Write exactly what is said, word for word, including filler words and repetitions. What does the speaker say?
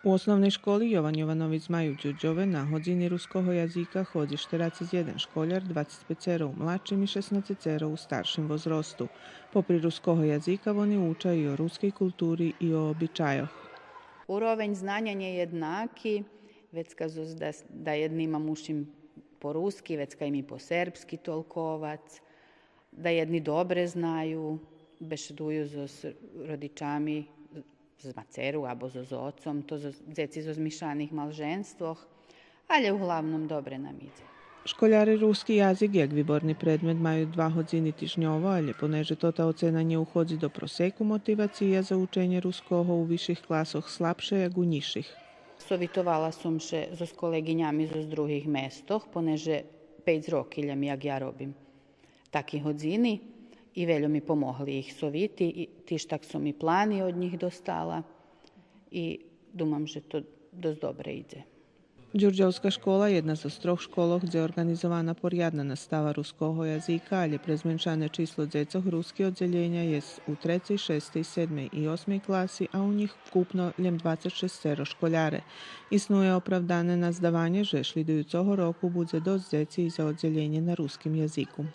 У Основней школи „Йован Йовановиц Змай” у Дюрдьове на годзини руского язика ходзи штерацец єден школяр, двацец пецеро у младшим и шеснацецеро у старшим возросту. Попри руского язика, вони уча и о рускей култури и о обичайох. Уровень знаня нє єднаки, вецка зоз да, даєднима мушим по руски, вецка им и по сербски толковац, даєдни добре знаю, бешедую зоз родичами, з мацеру або зоз оцом, то зоз, дзеци зоз мишаних малженствох, алє углавном добре нам идзе. Школяре руски язик як виборни предмет маю два годзини тижньово, алє понеже тота оцена нє уходзи до просеку, мотивация за ученє руского у висших класох слабша як у нїзших. Совитовала сом ше зоз колеґинями зоз других местох, понеже пейц роки лєм як я робим таки годзини и вельо ми помогли їх совити, и тиж так сом и плани од нїх достала и думам же то досц добре идзе. Дюрдьовска школа єдна зоз трох школох дзе орґанизована порядна настава руского язика, алє пре зменшане число дзецох руски оддзелєня єст у трецей, шестей, седмей и осмей класи, а у нїх вкупно лєм двацец шесцеро школяре. Иснує оправдане наздаванє же шлїдуюцого року будзе досц дзеци и за оддзелєнє на руским язику.